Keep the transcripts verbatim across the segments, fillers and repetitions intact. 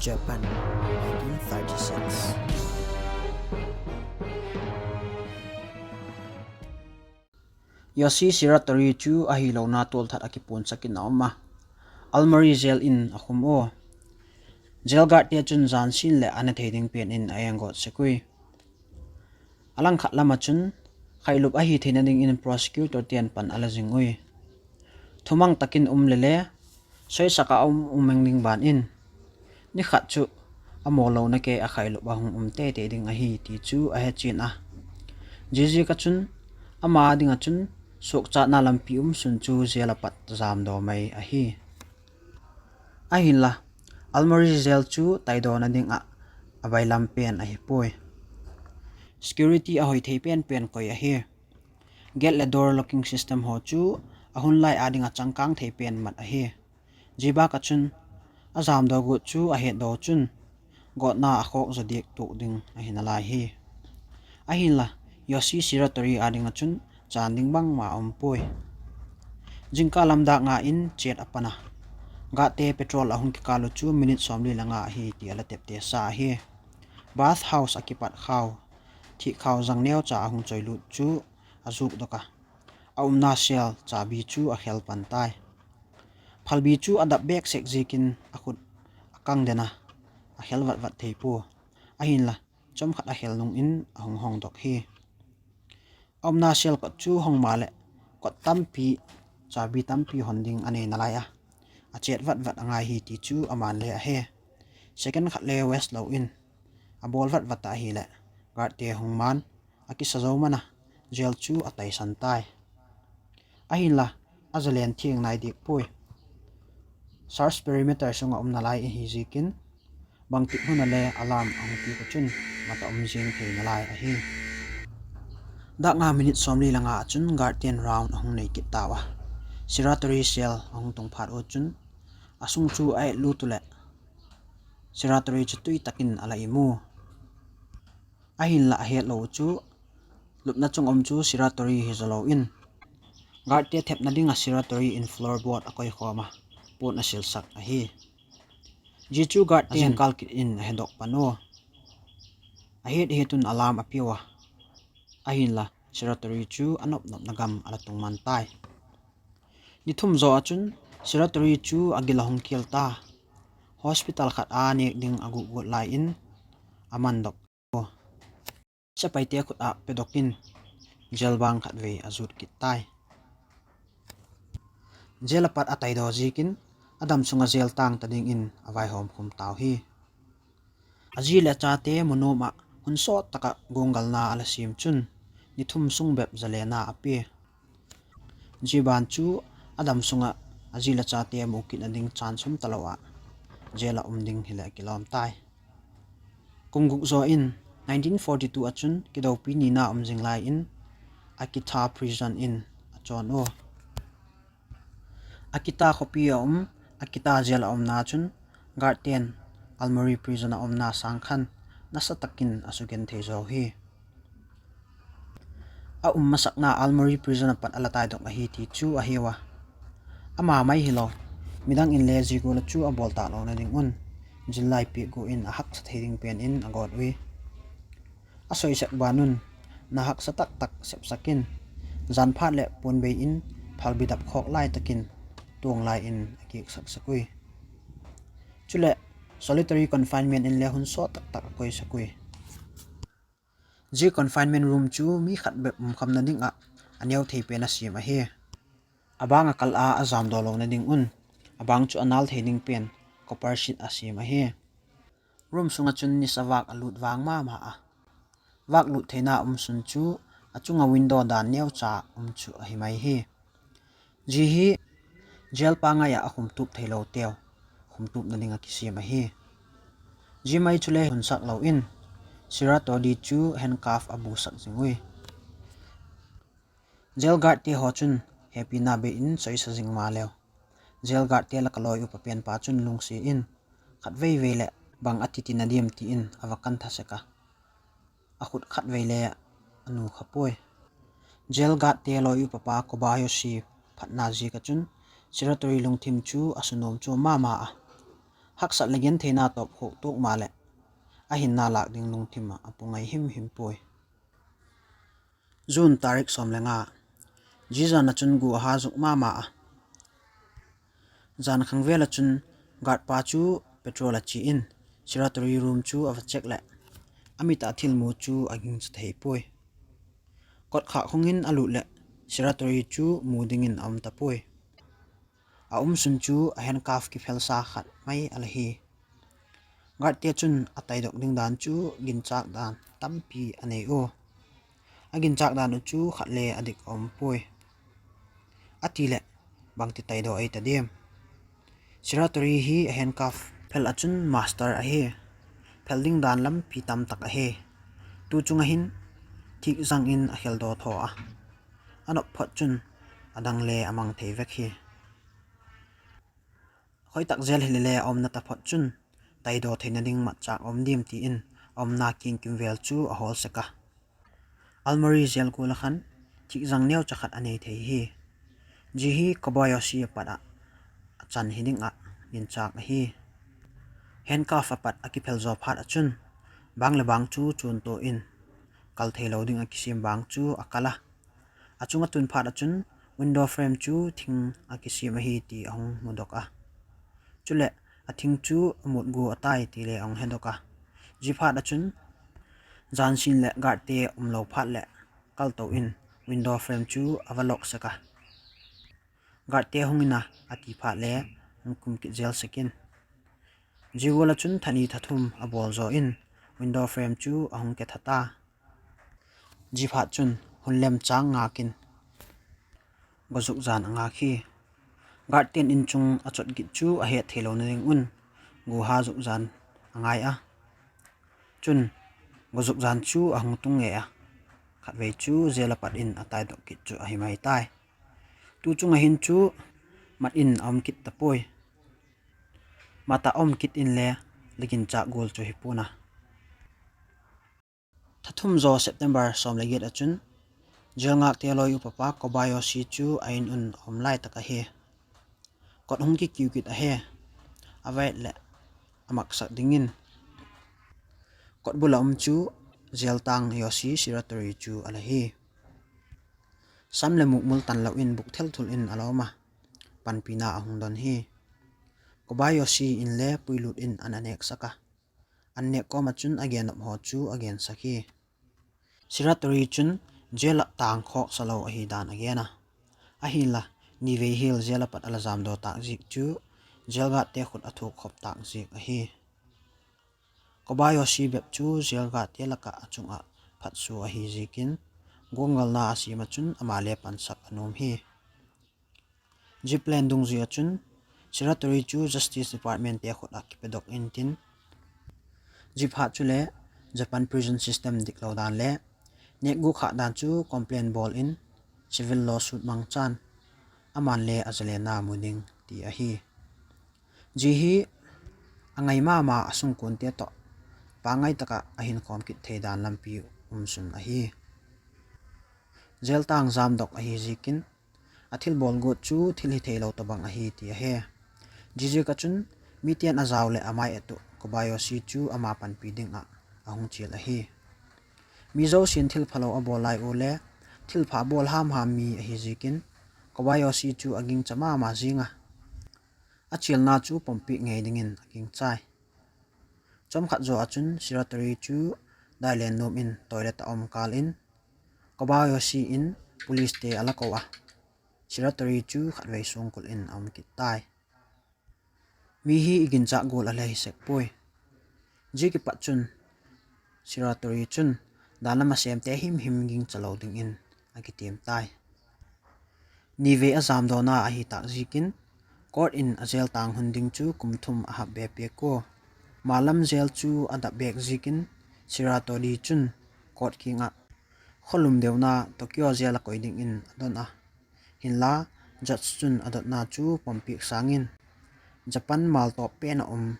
Japan, nineteen thirty-six. Yoshie Shiratori chu ahilona tualthat ah kipuansak in a um a, Aomori jail in a khum ua. Jail guardte chun jan sin leh a ne thei ding pen in a enggawt sek ui. A langkhat lam ah chun, khailup ahi theina dingin prosecutorte'n pan a la zing ui. Thumang tak in um le le, soisak ah um um eng ding ban in, ni khat chu a mawlona kei a khailup a hung um tei tei ding ahi ti chu a he chian a. Ziaziak ah chun, ama ding ah chun, suakchatna lampi um sun chu jail ah pat jamdaw mai ahi. Ahinla, Aomori jail chu taidawna ding ah a bailam pen ahi puai. Security a hoi thei pen pen koi ahi. Gate leh door locking system haw chu a hun lai â ding ah changkâng thei pen mat ahi. Zia bâk ah chun, a jamdaw guat chu a hetdaw chun, gawtna a khawk zaw diak tuak ding ahi nalai hi. Ahinla, Yoshie Shiratori â ding ah chun, chan ding bangma um puai. Jingkal lam dâk nga in chet a pan a, guardte patrol a hung kikâl uh chu minute sawmli le nga ahi ti a la tepte sa ahi. Bath house ah kipat khau, thih khau zang neucha a hung choi lut chu a zukdok a, a umna cell chabi chu a khel pan tai. Phalbi chu a dap bêk sek ziakin a khut a kang den a, a khel vat vat thei pua. Ahinla, chawm khat a khel nung in a hung hongdok hi. A umna cell kot chu hong ma leh, kot tampi, chabi tampi hon ding a nei nalai a, a chet vat vat a ngai hi ti chu aman le a he. Second khat le waste lo in, a bawl vat vat a ahileh, guardte hung man, a kisa zo man a, jail chu a taisan tai. Ahinla, a zalen thiang nai diak puai. Search perimeter sung ah um nalai ahi ziakin, bangtik hun a le alarm a hung piak uh chun, mat a um zing thei nalai ahi. Dâk nga minute sawmli le nga ah chun guardte'n round a hung nei kit tau a. Shiratori cell a hung tung phat uh chun, a sung chu a et lut uh leh, Shiratori chu tui tak in a la im u. Ahinla a hetlo uh chu, lupna chung um chu Shiratori hi zaw lo in, guardte thepna ding ah Shiratori in floorboard a koikhawm a, puan a silsak ahi. Zia chu guardte'n kal kit in a hedok pan ua. A het het un alarm a piau a. Ahinla, Shiratori chu a nop nopna gam a la tung man tai. Ni thum zaw ah chun, Shiratori chu a gil a hung kial ta. Hospital khat a nêk ding a gukguat lai in, a mandok. Sepaite khut ah pedok in, jail bang khatvei a zut kit tai. Jail a pat a taidaw ziakin, a dam sung ah jail tâng ta dingin a vaihawm khum tau hi. A zi leh a chate mu nuam ah hun sawt tak ah guanggalna a la siam chun, ni thum sung bep zalena a pia. Zia ban chu a dam sung ah a zi leh a chate mu kitna ding chance um talo ah, jail ah um ding hileh a kilawm tai. Kum guk zaw in, nineteen forty-two ah chun kidopi nina um zing lai in, Akita Prison in a chawn ua. Akita khawpi a um, Akita jail a umna chun, guardte'n Aomori Prison a umna sâng khan nasa tak in a sugen thei zaw hi. A um masakna Aomori Prison a pat a la taidok ahi ti chu a hiu a. Ama mai hilo, midang inle zia gual ah chu a bawl tâk lona ding un, zillai piak gua in a haksa thei ding pen in a gawt ui. A soisek ban un, na haksa tak tak sepsak in, jan phat leh puan bei in, phalbi dap khawk lai tak in, tuang lai in a kiaksak sek ui. Chuleh, solitary confinement inle hun sawt tak tak a koisak ui. Zia confinement room chu mi khat bep um khamna ding ah a neu thei pen a siam ahi. A bâng a kal a a jamdaw lona ding un, a bâng chu a nal thei ding pen copper sheet a siam ahi. Room sung ah chun nisa vâk a lût vang ma ma a. Vâk lût theina um sun chu a chung ah window dan neucha um chu ahi mai hi. Zia hi jail pangai ah a khumtup theiloteu khumtupna ding ah kisiam ahi. Zia mai chule hunsak lo in, Shiratori chu handcuff a busak zing ui. Jail guardte haw chun hepina bei in soisa zing maleu, jail guardte lak a lawi upa penpa chun lungsia in, khatveivei leh bang a titin a diam ti in a va kan tha sek a, a khut khatvei le a nu kha puai. Jail guardte lawi upapa Kobayashi phatna ziak ah chun Shiratori lungthim chu a sunuam chuam ma ma a. Haksat leh gentheina tawpkhuak tuak maleh, a hinna lâk ding lungthim ah a pu ngai him him puai. June tarik sawm le nga, zia zan ah chun gu a ha zuk ma ma a. Jan khang vel ah chun guard pa chu patrol ah chia in, Shiratori room chu a va check leh, a mit ah thilmu chu a gingcha thei puai. Kotkhak hung in a lût leh, Shiratori chu mu dingin a um ta puai. A um sun chu a handcuff kiphelsa khat mai a la hi. Guardte chun a taidok ding dan chu ginchâk dan tampi a nei ua. A ginchâk dan uh chu khat le a dik a um puai. A ti leh, bangti taidaw ei ta diam? Shiratori hi a handcuff phel ah chun master ahi. Phel ding dan lampi tam tak ahi. Tu chung ah hin thîk zang in a kheldaw thaw a. A nop phot chun a dang le a mang thei vek hi. Khoi tak jail hile le a umna taphot chun, taidaw theina ding matchâk um diam ti in, a umna kiang kim vel chu a hawl sek a. Almari jail gual ah khan thîk zang neucha khat a nei thei hi. Zia hi Kobayashi a pat ah a chan hi ding ah ginchâk ahi. Handcuff a pat a kiphel zaw phat ah chun, bâng leh bâng chu chuantua in, kal theilo ding ah kisiam bâng chu a kal a. A chung ah tun phat ah chun, window frame chu thing ah kisiam ahi ti a hung mudok a. Chuleh, a thing chu a mut gua a tai ti le a hung hedok a. Zia phat ah chun, jan sin leh guardte umlo phat leh, kalto in window frame chu a va lock sek a. Guardte hung in a, a ti phat le hung kum kit zel sek in. Zia gual ah chun tha ni tha thum a bawl zaw in, window frame chu a hung ke tha ta. Zia phat chun hun lem châng ngâk in, gawzuk jan a ngâk hi. Guardte'n in chung a chot git chu a het theilona ding un, guha zuk jan a ngai a. Chun, gawzuk jan chu a hung tung ngei a. Khatvei chu jail ah pat in a taidok kit chu ahi mai tai. Tu chung ah hin chu mat in a um kit ta puai. Mat ah um kit inle, la ginchâk gual chu hi pua'n a. Tha thum zaw September sawm leh giat ah chun, jail ngâkte lawi upapa Kobayashi chu a in un a um lai tak ahi. Kot hung kikiu kit ahi. A va et leh, a maksak dingin. Kot bul ah um chu, jail tâng Yoshie Shiratori chu a la hi. Sam leh mukmul tanlo in buk thelthul in a la um a, panpina a hung don hi. Kobayashi inle puilut in an a nêksak a. An nêk kawm ah chun a gen nop haw chu a gensak hi. Shiratori chun jail ah tângkhawk salo ahi dan a gen a. Ahinla, nivei hial jail ah pat a la jamdaw tâk ziak chu, jail guardte khut a thuak khop tâk ziak ahi. Kobayashi bep chu jail guardte lak ah a chung ah phatsua ahi ziakin, guanggalna a siam ah chun ama le pansak a nuam hi. Zia plan dungzui ah chun, Shiratori chu Justice Departmentte khut ah kipedok intin, zia phat chule Japan prison system diklo dan le nêkgua khâk dan chu complaint bawl in, civil lawsuit mangchan, ama'n le a zalenna mu ding ti ahi. Zia hi a ngai ma ma a sungkuante tawh pangai tak ah a hinkhawm kit thei dan lampi um sun ahi. Jail tâng jamdok ahi ziakin, a thilbawl guat chu thil hi theilo tawhbang ahi ti ahi. Zia ziak ah chun, mite'n a zau leh a mai et uh Kobayashi chu ama panpi ding ah a hung chial ahi. Mi zosia'n thilphalo a bawl lai ua le, thilpha bawl ham ham mi ahi ziakin, Kobayashi chu a gingcha ma ma zing a. A chialna chu pompiak ngei dingin a gingchai. Chawmkhat zaw ah chun Shiratori chu dailen nuam in toilet ah um kâl in, Kobayashi in policete a la ko a, Shiratori chu khatvei suangkul in a um kit tai. Mi hi i ginchâk gual a le hi sek puai. Zia kipat chun Shiratori chun dan lam a sêmte himhim gingcha lo dingin a kitiam tai. Nivei a jamdawna ahi tâk ziakin, court in a jail tâng hun ding chu kum thum a hap be piak ua. Malam jail chu a dap bêk ziakin, Shiratori chun court kiang ah kholum deuna Tokyo jail a koi dingin a don a. Hinla, judge chun a dotna chu pompiak sâng in, Japan maltawp pen ah um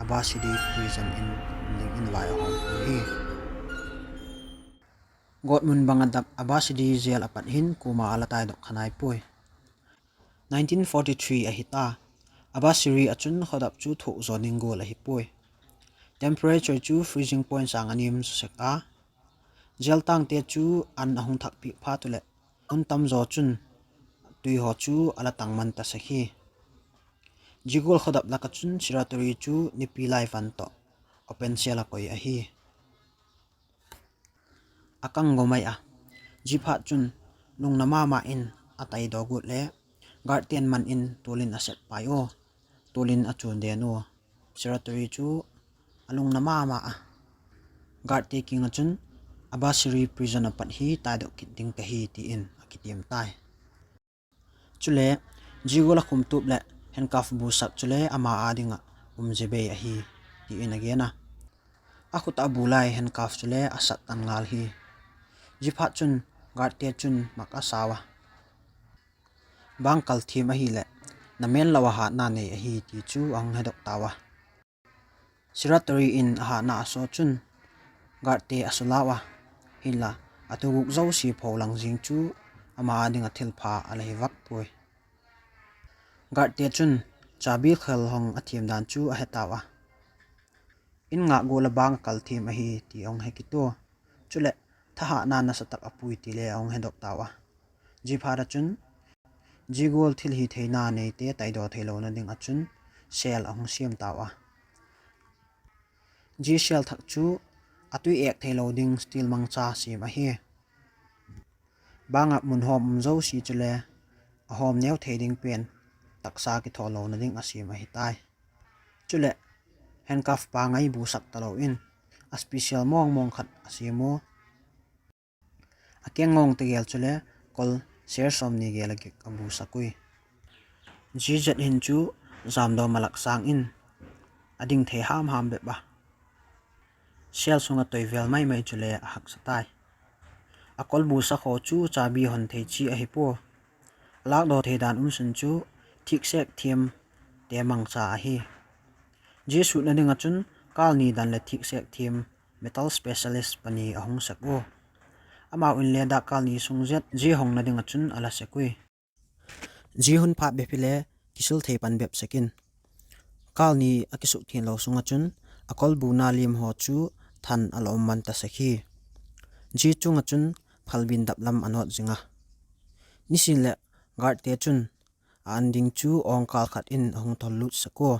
Abashiri prison in um dingin vai a hawmkhum hi. Gawtmun bang a dap Abashiri jail a pat hin kuama a la taidok kha nai puai. Nineteen forty-three ahi ta. Abashiri ah chun khaw dap chu thuak zaw ding gual ahi puai. Temperature chu freezing point sâng a niam zaw sek a. Jail tangte chu an a hung thak piak phat uleh, hun tam zaw chun tui haw chu a la tang man ta sek hi. Zia gual khaw dap lak ah chun Shiratori chu nipi lai van tawh open cell a koi ahi. A kang go mai a. Ziaphat chun lungna ma ma in a taidaw guat le, guardte'n man in tual in a sep pai ua, tual in a chuan den ua. Shiratori chu a lungna ma ma a. Guardte kiang ah chun, Abashiri prison ah pat hi taidok kit ding ka hi, ti in a kitiam tai. Chule, zia gual a khumtup leh handcuff busak chule ama â ding ah um ze bei ahi, ti in a gen a. A khut ah a bu lai handcuff chule a sat tan ngal hi. Ziaphat chun guardte chun mak a sau a, Bang kal thiam ahileh, na men lo ah hatna nei ahi, ti chu a hung hedok tau a. Shiratori in a hatna a saw chun, guardte a sulau a, hinla, a tuguk zosia pho lang zing chu ama â ding ah thilpha a la hi vak puai. Guardte chun chabi khel hong a thiam dan chu a he tau a. In ngak gual ah bang a kal thiam ahi ti a hung he kit ua. Chuleh, thahatna nasa tak a pui ti le a hung hedok tau a. Ziaphat ah chun, zia gual thil hitheina neite taidaw theilona ding ah chun cell a hung siam tau a. Zia cell thak chu a tui êk theilo ding steel mangcha siam ahi. Bang ah mun hawm um zosia chule a hawm neu thei ding pen taksa kithawlona ding a siam ahi tai. Chuleh, handcuff pangai busak talo in, a special mawng mawng khat a siam ua. A keng ngawng tegel chule kol ser sawmni gel a gik a busak ui. Zia zet hin chu jamdawm a lak sâng in a ding thei ham ham bep a. Cell sung ah toi vel mai mai chule a haksa tai. A kol busak haw chu chabi hon thei chi ahi pua. A lâkdaw thei dan um sun chu thiksek thiamte mangcha ahi. Zia sutna ding ah chun kâl ni dan leh thiksek thiam metal specialist pani a hung sek ua. Amau inle dakkâl ni sung zet zia honna ding ah chun a la sek ui. Zia hun phat bep hile kisil thei pan bep sek in, kâl ni a kisuk thianlo sung ah chun a kol buna liam haw chu than a la um man ta sek hi. Zia chung ah chun phalbi in dap lam a nawt zing a. Nisin leh guardte chun a an ding chu awngkâl khat in a hung thollut sek ua.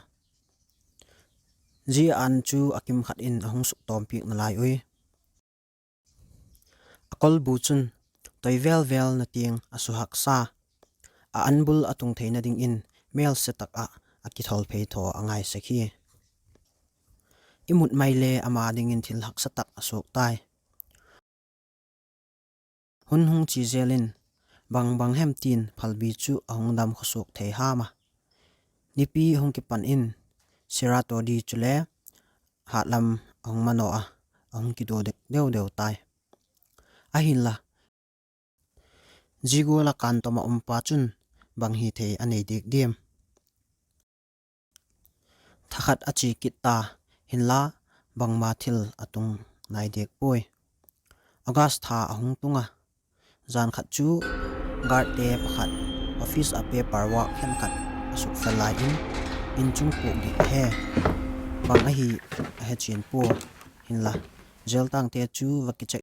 Zia an chu a kim khat in a hung suktawm piak nalai ui. A kolbu chun toi vel vel na tiang a su haksa. A an bul a tung theina dingin mêlsia tak ah a kithol phei thaw a ngai sek hi. I mut mai le ama dingin thil haksa tak a suak tai. Hun hung chia zel in, bang bang hem tin phalbi chu a hung dam khawsuak thei ham a. Nipi hung kipan in, Shiratori chule hat lam a hung manaw a, a hung kiduadek deu deu tai. Ahinla, zia gual ah kântawm ah um pa chun bang hi thei a nei diak diam? Thakhat a chia kit ta, hinla bangma thil a tung nai diak puai. August tha a hung tung a, jan khat chu guardte pakhat office ah paper work khenkhat a sukfel lai in, inchung puak dik he. Bang ahi a hechian pua, hinla jail tangte chu va kicheck